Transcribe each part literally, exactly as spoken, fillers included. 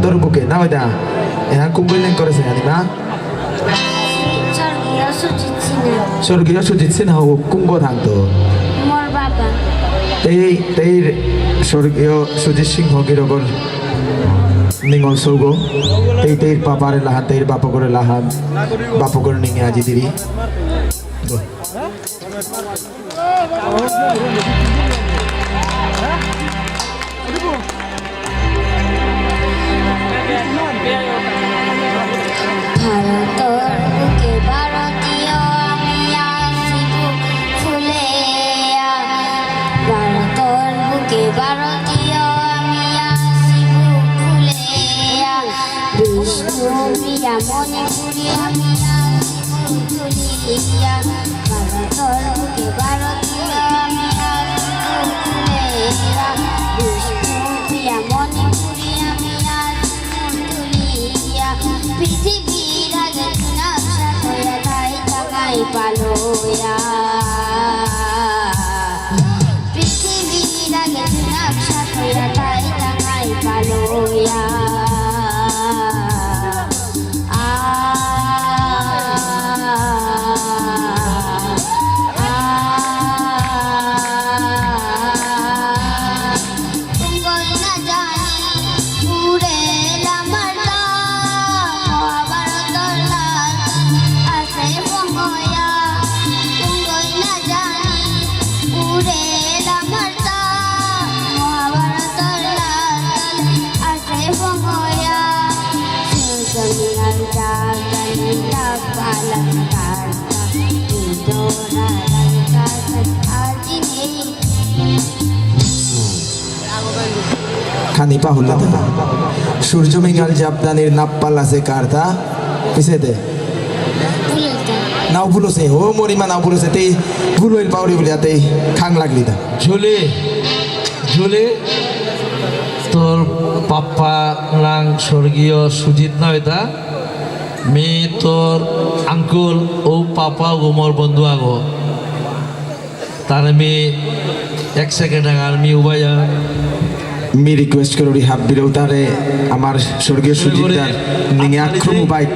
তোর বুকে, না ওইটা? এহান কুম্বই লেং করেসে, আনিমা? স্বর্গীয় সুজিত সিনহা। স্বর্গীয় সুজিত সিনহা ও কুম্ব থাকতো? মোর বাবা। তেই, তেই স্বর্গীয় সুজিত সিংহ গিরকর নিঙল সৌগ। তেই, তেই বাপারে লাহান, তেই বাপকরে লাহান, বাপকর নিঙে আজি দিরি। ভারতর বুকে ভারতীয় আমি আছি বুক ফুলেয়া। ভারতর বুকে ভারতীয় আমি আছি বুক ফুলেয়া। বিষ্ণুপ্রিয়া মণিপুরী আমি আছি বুক ফুলেয়া। ভারতর বুকে ভারতীয় আমি আছি বুক ফুলেয়া। বিষ্ণুপ্রিয়া মণিপুরী আমি আছি বুক ফুলেয়া। পৃথিবীর আগে নকশা কইয়া তাই তাঙাই পালয়া। পৃথিবীর আগে নকশা কইয়া তাই তাঙাই পালয়া। আ, আ, আ। তুঙ্গই না জানি উড়েলা মারতা, মহাভারতর লাল আছে বঙ্গয়া। তুঙ্গই না জানি উড়েলা মারতা, মহাভারতর লাল আছে বঙ্গয়া। সুজমিয়ান জাগানি তাপালা কারতা, ইদোরা রাইকাসা আজিনি। খানি পাহুল্লা দা। সূর্য মিঙাল জাপদানির নাপ্পাল আছে কারতা। পিছেতে। নাও বুলছে। ও মরিমা নাও বুলছে। তেই বুলইল পাউরি বুলিয়া তেই খাং লাগলি দা। জুলি, জুলি, তোর পাপ্পা নাং স্বর্গীয় সুজিত না হইতা। মি তোর আঙ্কুল ও পাপ্পা ও মোর বন্ধু আগো। তারে মি এক সেকেন্ড আগে আর মি উবাইয়া। মি রিকোয়েস্ট করুরি হাব্বিরেও তারে আমার স্বর্গীয় সুজিত দার নিঙে আক্রম উবাইক,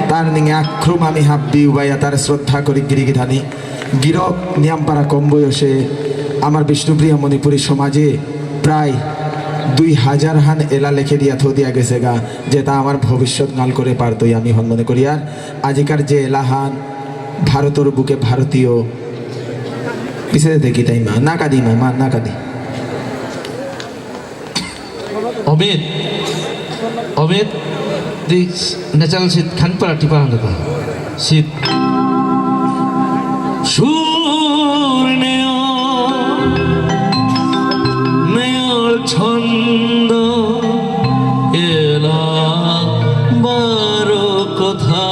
তার নিঙে আক্রম আমি হাব্বি উবাইয়া তার শ্রদ্ধা করি গিরি গিথানি। গিরক নিয়ামপারা কম বয়সে আমার বিষ্ণুপ্রিয়া মণিপুরী সমাজে প্রায় দুই হাজার হান এলা লেখে দিয়া থো দিয়া গেছে গা, যেটা আমার ভবিষ্যৎ নাল করে পারতই আমি হন মনে করি। আর আজিকার যে এলাহান ভারতর বুকে ভারতীয় পিছে দেখি তাই মা, না কাদি মা, মা না কাদি। অমিত, অমিত, দি natural seat খান পারা টিপা আনতে পার। Seat। সুর নেও, নেওর ছন্দ, এলা বারো কথা।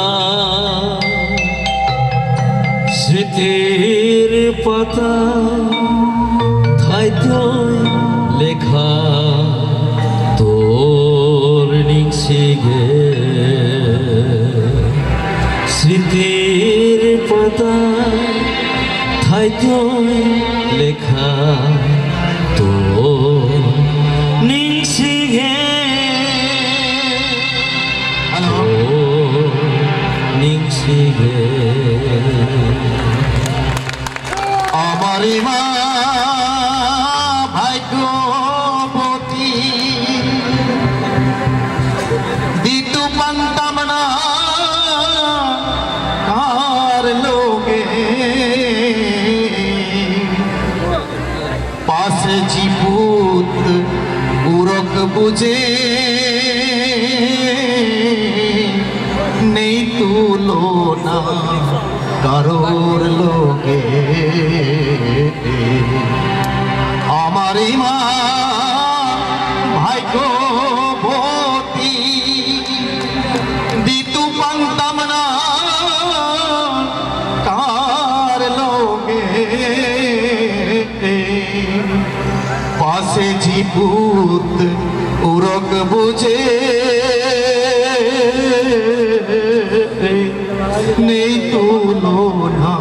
স্মৃতির পাতা থাইতই লেখা তোর নিংসিঙে। স্মৃতির পাতা থাইতই লেখা তোর নিংসিঙে। হ্যালো। নিংসিঙে। আমার ইমা ভাগ্যবতী, দিতু পান্তামনা কার লগে। পাশে জিপুত উরক বুঝে নেই তুলনা কারোর লগে। আমার ইমা ভাগ্যবতী, দিতু পান্তামনা কার লগে। পাশে জিপুত উরক বুঝে নেই তুলনা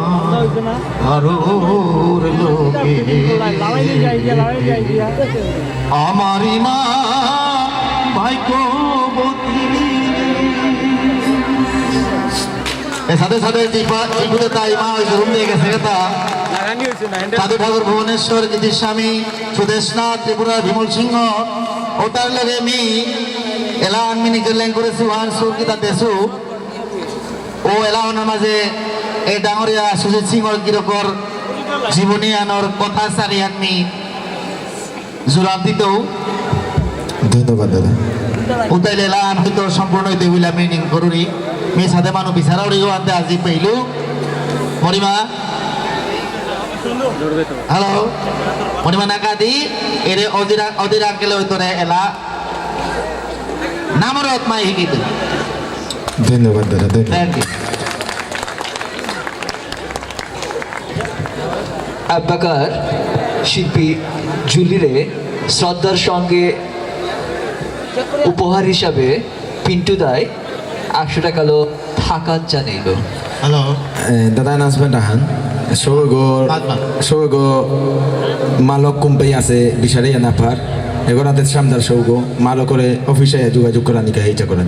কারোর লগে। আমার ইমা ভাগ্য এর সাথে সাথে জিপা জিপুতে তাই মা ওই রুম দিয়ে গেছে কথা। সাধু ঠাকুর ভুবনেশ্বর গীতিস্বামী সুদেশনা ত্রিপুরা বিমল সিংহ ওটার লগে মি এলা আনমি নিজের লেং করেছি ওহান সুর কিতা দেসু। ও এলা ওনার মাঝে এ ডাঙরিয়া সুজিত সিংহর গিরকর জীবনী আনর কথা সারি আনমি জুরাব দিতেও। ধন্যবাদ দাদা। উতাইলে লান হয়তো সম্পূর্ণ হইতে হইলে আমি নিং করুরি। মি সাথে মানু বিচারা উড়িগো আনতে আজি পেইলু। মরিমা। হ্যালো। মরিমা নাকাদি এরে অদিরা অদিরা আঙ্কেল হইতো রে এলা। নামরত মাই হিকিতে। ধন্যবাদ দাদা, ধন্যবাদ। Thank you। এবাকার শিল্পী জুলিরে শ্রদ্ধার সঙ্গে উপহার হিসাবে পিন্টু দায় একশো টাকালো থাকাত জানাইল। হ্যালো। এ, দাদা announcement আহান। সৌগ, বাদ বাদ। সৌগ মালক কুম্পেই আছে, বিচারে না পার। এগোরাতে সামদার সৌগ, মালকরে অফিসে যোগাযোগ করা নিকা ইচ্ছা করেন।